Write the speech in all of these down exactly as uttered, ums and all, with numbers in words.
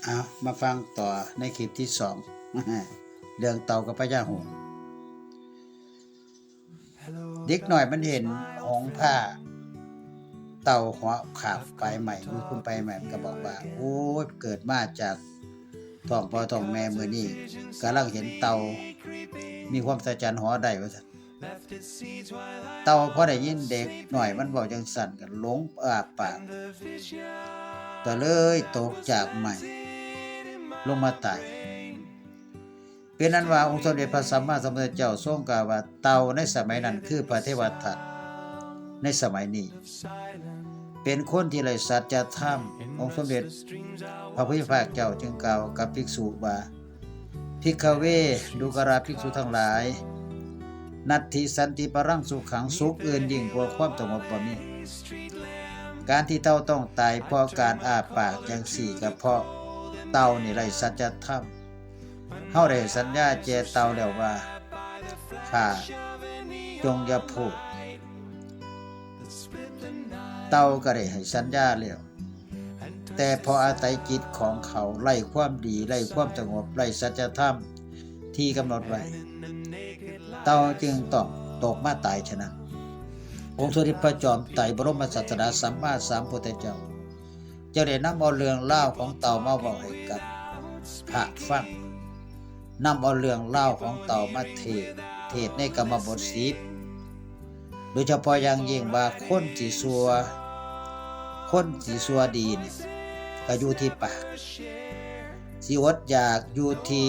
เอามาฟังต่อในคลิปที่สอง เรื่องเต่ากับพญาหงส์ เด็กน้อยมันเห็นหงส์ผ้าเต่าหัวขาบปลายใหม่ มือคุณปลายใหม่ มันก็บอกว่า โอ้ย เกิดมาจากท้องพ่อท้องแม่มื้อนี้กำลังเห็นเต่า มีความสัจจันหอได้ว่าซั่น เต่าพอได้ยินเด็กน้อยมันเว้าจังซั่นก็หลงอ้าปาก ก็เลยตกจากไม้ลงมาตาย เป็นนั้นว่าองค์สมเด็จพระสัมมาสัมพุทธเจ้าทรงกล่าวว่าเต่าในสมัยนั้นคือพระเทวทัตในสมัยนี้ เป็นคนที่ไร้สัจธรรม องค์สมเด็จพระผู้มีพระภาคเจ้าจึงกล่าวกับภิกษุว่า ภิกขเว ดูกราภิกษุทั้งหลาย นัตถิสันติปรังสุขัง สุขอื่นยิ่งกว่าความสงบบ่มี การที่เต่าต้องตายเพราะการอ้าปากจังสี่ก็เพราะเต่านี่ไร้สัจธรรม เฮาได้สัญญาแก่เต่าแล้วว่า ข้าจงอย่าพูด เต่าก็ได้ให้สัญญาแล้ว แต่เพราะอาศัยจิตของเขาไร้ความดี ไร้ความสงบ ไร้สัจธรรมที่กำหนดไว้ เต่าจึงต้องตกมาตายฉะนั้น องค์สมเด็จพระจอมไตรบรมศาสดาสัมมาสัมพุทธเจ้า เจ้าได้นำเอาเรื่องราวของเต่ามาเว้าให้กับพระฟัง นำเอาเรื่องราวของเต่ามาเทศน์ เทศน์ในกรรมบทสิบ โดยเฉพาะอย่างยิ่งว่าคนสิชั่ว คนสิชั่วดีนี่ก็อยู่ที่ปาก สิอดอยากอยู่ที่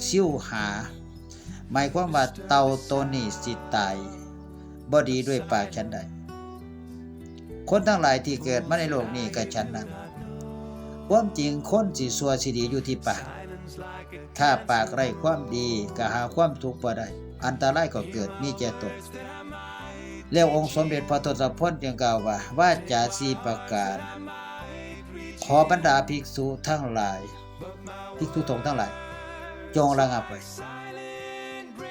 ซิวหา หมายความว่าเต่าตัวนี้สิตายบ่ดีด้วยปากฉันใด คนทั้งหลายที่เกิดมาในโลกนี้ก็ฉันนั้น ความจริงคนสิชั่วสิดีอยู่ที่ปาก ถ้าปากไร้ความดีก็หาความทุกข์บ่ได้ อันตรายก็เกิดมีแก่ตน แล้วองค์สมเด็จพระทศพลจึงกล่าวว่า วาจาสี่ประการ ขอบรรดาภิกษุทั้งหลาย ภิกษุสงฆ์ทั้งหลาย จงระงับไว้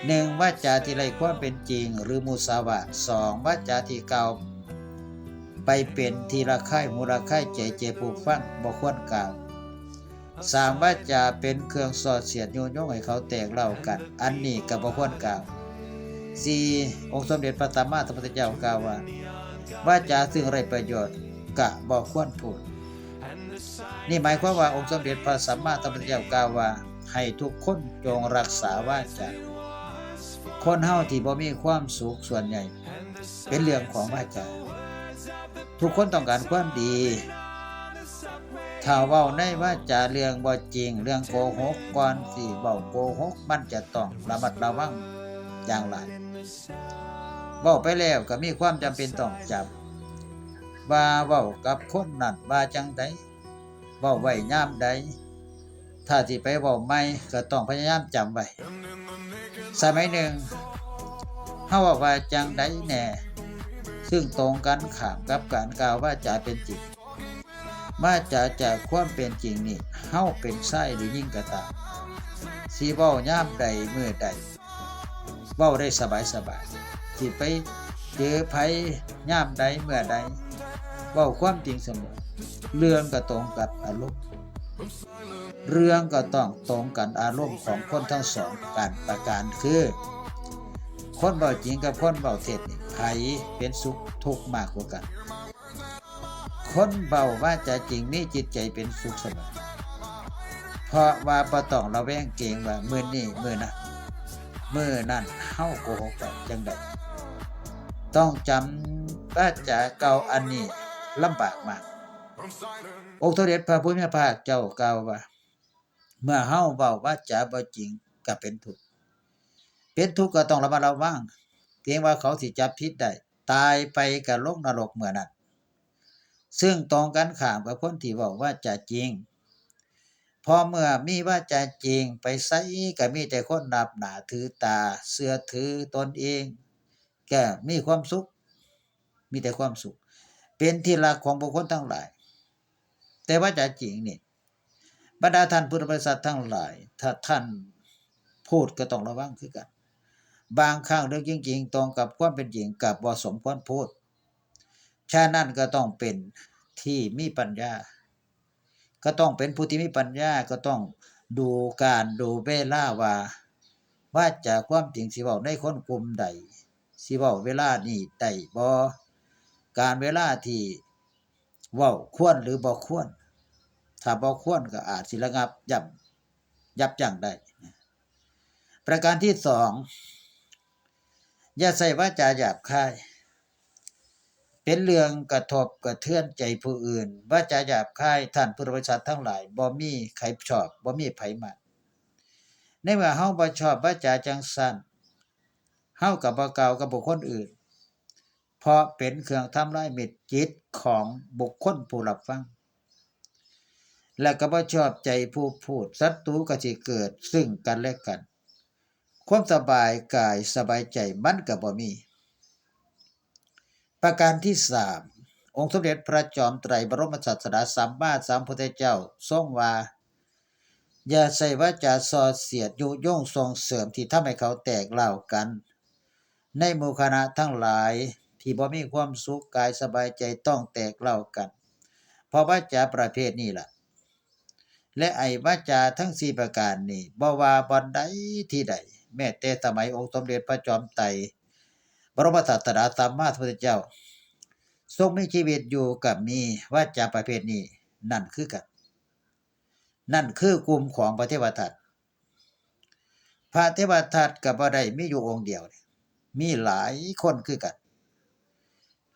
หนึ่ง วาจาที่ไร้ความเป็นจริง หรือมุสาวาท สอง วาจาที่กล่าวไปเป็นที่ระคายหูระคายใจแก่ผู้ฟัง บ่ควรกล่าว สาม วาจาเป็นเครื่องส่อเสียดยุยงให้เขาแตกเล้ากัน อันนี้ก็บ่ควรกล่าว สี่ องค์สมเด็จพระสัมมาสัมพุทธเจ้ากล่าวว่า วาจาซึ่งไร้ประโยชน์ก็บ่ควรพูด นี่หมายความว่าองค์สมเด็จพระสัมมาสัมพุทธเจ้ากล่าวว่า ให้ทุกคนจงรักษาวาจา คนเฮาที่บ่มีความสุขส่วนใหญ่ เป็นเรื่องของวาจา ทุกคนต้องการความดี ถ้าเว้าในวาจาเรื่องบ่จริง เรื่องโกหก ก่อนสิเว้าโกหก มันจะต้องระมัดระวังอย่างหลาย เว้าไปแล้วก็มีความจำเป็นต้องจำ ว่าเว้ากับคนนั้นว่าจั่งใด เว้าไว้ยามใด ถ้าสิไปเว้าใหม่ก็ต้องพยายามจำไว้ สมัยหนึ่ง เฮาเว้าว่าจั่งใดแน่ ซึ่งตรงกันข้ามกับการกล่าววาจาเป็นจริง วาจาจากความเป็นจริงนี่ เฮาเป็นชายหรือหญิงก็ตาม สิเว้ายามใดมื้อใด เว้าได้สบายๆ สิไปเจอไผยามใดเมื่อใด เว้าความจริงเสมอ เรื่องก็ตรงกับอารมณ์ เรื่องก็ต้องตรงกันอารมณ์ของคนทั้งสองการประการคือ คนเว้าจริงกับคนเว้าเท็จนี่ ไผเป็นสุขทุกข์มากกว่ากัน คนเว้าวาจาจริงมีจิตใจเป็นสุขเสมอ เพราะว่าบ่ต้องระแวงเกรงว่ามื้อนี้มื้อนั้น มื้อนั้นเฮาโกหกไปจั่งใด ต้องจำวาจาเก่าอันนี้ลำบากมาก องค์สมเด็จพระผู้มีพระภาคเจ้ากล่าวว่า เมื่อเฮาเว้าวาจาบ่จริงก็เป็นทุกข์ เป็นทุกข์ก็ต้องระมัดระวัง เกรงว่าเขาสิจับผิดได้ ตายไปก็ลงนรกเมื่อนั้น ซึ่งตรงกันข้ามกับคนที่เว้าวาจาจริง เพราะเมื่อมีวาจาจริงไปไสก็มีแต่คนนับหน้าถือตา เชื่อถือตนเอง ก็มีความสุข มีแต่ความสุข เป็นที่รักของบุคคลทั้งหลาย แต่วาจาจริงนี่ บรรดาท่านพุทธบริษัททั้งหลาย ถ้าท่านพูดก็ต้องระวังคือกัน บางครั้งเรื่องจริงๆ ตรงกับความเป็นจริงกลับบ่สมควรพูด ฉะนั้นก็ต้องเป็นที่มีปัญญา ก็ต้องเป็นผู้ที่มีปัญญา ก็ต้องดูกาลดูเวลาว่า วาจาความจริงสิเว้าในคนกลุ่มใด สิเว้าเวลานี้ได้บ่ กาลเวลาที่เว้าควรหรือบ่ควร ถ้าบ่ควรก็อาจสิระงับยับ ยับยั้งได้ ประการที่สอง อย่าใช้วาจาหยาบคาย เป็นเรื่องกระทบกระเทือนใจผู้อื่น วาจาหยาบคาย ท่านพุทธบริษัททั้งหลาย บ่มีใครชอบ บ่มีไผมัก ในเมื่อเฮาบ่ชอบวาจาจั่งซั้น เฮาก็บ่กล่าวกับบุคคลอื่น เพราะเป็นเครื่องทำลายมิตรจิตของบุคคลผู้รับฟัง และก็บ่ชอบใจผู้พูด ศัตรูก็สิเกิดซึ่งกันและกัน ความสบายกายสบายใจมันก็บ่มี ประการที่สาม องค์สมเด็จพระจอมไตรบรมศาสดาสัมมาสัมพุทธเจ้าทรงว่า อย่าใช้วาจาส่อเสียดยุยงส่งเสริมที่ทำให้เขาแตกร้าวกัน ในหมู่คณะทั้งหลายที่บ่มีความสุขกายสบายใจต้องแตกร้าวกัน เพราะวาจาประเภทนี้ล่ะ และไอ้วาจาทั้งสี่ประการนี้ บ่ว่าบ่อนใดที่ใด แม้แต่สมัยองค์สมเด็จพระจอมไตรบรมศาสดาสัมมาสัมพุทธเจ้า ทรงมีชีวิตอยู่ก็มีวาจาประเภทนี้นั่นคือกัน นั่นคือกลุ่มของพระเทวทัต พระเทวทัตก็บ่ได้มีอยู่องค์เดียว มีหลายคนคือกัน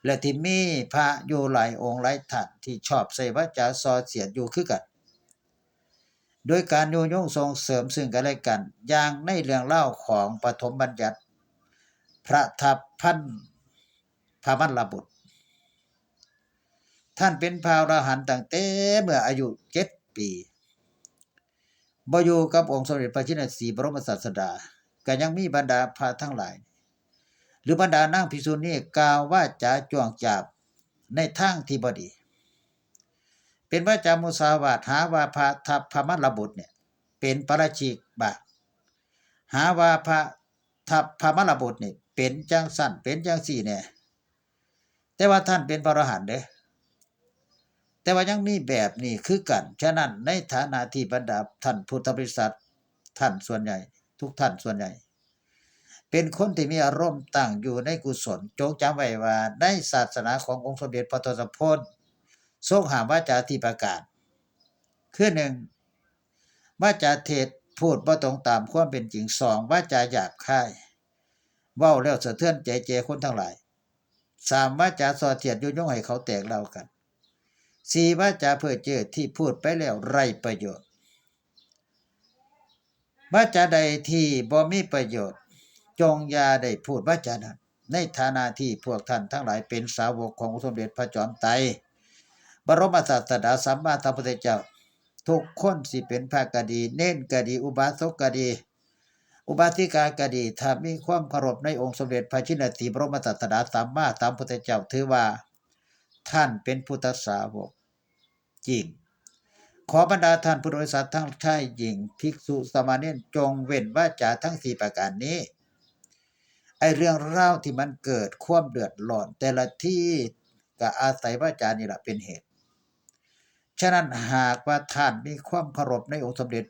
และที่มีพระอยู่หลายองค์หลายท่านที่ชอบใช้วาจาส่อเสียดอยู่คือกัน โดยการยุยงส่งเสริมซึ่งกันและกัน อย่างในเรื่องเล่าวของปฐมบัญญัติ พระทัพพันพระมัลลบุตร ท่านเป็นพระอรหันต์ตั้งแต่เมื่ออายุเจ็ดปี บ่อยู่กับองค์สมเด็จพระชินสีห์บรมศาสดา ก็ยังมีบรรดาพระทั้งหลาย หรือบรรดานางภิกษุณีกล่าววาจาจ้วงจาบในทางที่บ่ดี เป็นวาจามุสาวาท หาว่าพระทัพพระมัลลบุตรเนี่ย เป็นปาราชิกบ้าง หาว่าพระทัพพระมัลลบุตรนี่เป็นจั่งซั้นเป็นจั่งซี้แน่ แต่ว่าท่านเป็นพระอรหันต์เด้ แต่ว่ายังมีแบบนี้คือกัน ฉะนั้นในฐานะที่บรรดาท่านพุทธบริษัทท่านส่วนใหญ่ ทุกท่านส่วนใหญ่ เป็นคนที่มีอารมณ์ตั้งอยู่ในกุศล จงจำไว้ว่าในศาสนาขององค์สมเด็จพระทศพล ทรงห้ามวาจาสี่ประการ คือหนึ่ง วาจาเท็จ พูดบ่ตรงตามความเป็นจริง สอง วาจาหยาบคาย เว้าแล้วสะเทือนใจแก่คนทั้งหลาย สาม วาจาส่อเสียดยุยงให้เขาแตกร้าวกัน สี่ วาจาเพ้อเจ้อที่พูดไปแล้วไร้ประโยชน์ วาจาใดที่บ่มีประโยชน์ จงอย่าได้พูดวาจานั้น ในฐานะที่พวกท่านทั้งหลายเป็นสาวกขององค์สมเด็จพระจอมไตรบรมศาสดาสัมมาสัมพุทธเจ้า ทุกคนสิเป็นพระก็ดี เณรก็ดี อุบาสกก็ดี อุบาสิกาก็ดี ถ้ามีความเคารพในองค์สมเด็จพระชินสีห์บรมศาสดาสัมมาสัมพุทธเจ้า ถือว่าท่านเป็นพุทธสาวกจริง ขอบรรดาท่านพุทธบริษัททั้งชายหญิง ภิกษุสามเณร จงเว้นวาจาทั้งสี่ประการนี้ ไอ้เรื่องราวที่มันเกิดความเดือดร้อนแต่ละที่ก็อาศัยวาจานี่แหละเป็นเหตุ ฉะนั้นหากว่าท่านมีความเคารพในองค์สมเด็จ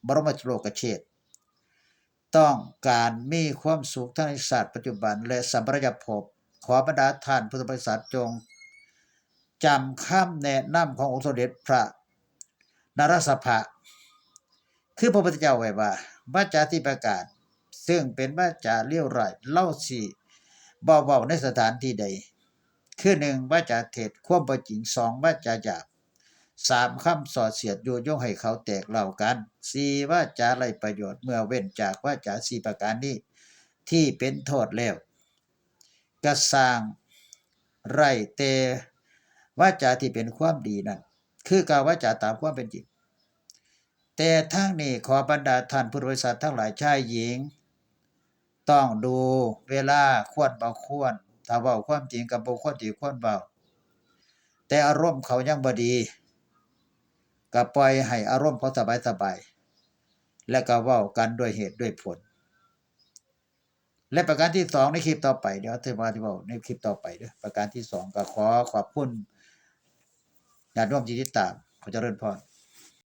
บรมโลกเชษฐ ต้องการมีความสุขทั้งในชาติปัจจุบันและสัมปรายภพ ขอบรรดาท่านพุทธบริษัทจงจำคำแนะนำขององค์สมเด็จพระนรสภะ คือพระพุทธเจ้าไว้ว่า วาจาสี่ประการ ซึ่งเป็นวาจาเลวร้าย เฮาสิบ่เว้าในสถานที่ใด คือหนึ่ง วาจาเท็จ ความบ่จริง สอง วาจาหยาบ สาม คำส่อเสียดยุยงให้เขาแตกร้าวกัน สี่ วาจาไร้ประโยชน์ เมื่อเว้นจากวาจาสี่ประการนี้ ที่เป็นโทษแล้ว ก็สร้างไว้แต่วาจาที่เป็นความดีนั่น คือกล่าววาจาตามความเป็นจริง แต่ทั้งนี้ขอบรรดาท่านพุทธบริษัททั้งหลายชายหญิง ต้องดูเวลาควรบ่ควร ถ้าเว้าความจริงก็บ่ควรที่ควรเว้า แต่อารมณ์เขายังบ่ดี ก็ปล่อยให้อารมณ์เขาสบายๆ และก็เว้ากันด้วยเหตุด้วยผล และประการที่สองในคลิปต่อไป เดี๋ยวจะมาที่เว้าในคลิปต่อไปเด้อ ประการที่สองก็ขอขอบคุณญาติโยมที่ติดตาม ขอเจริญพร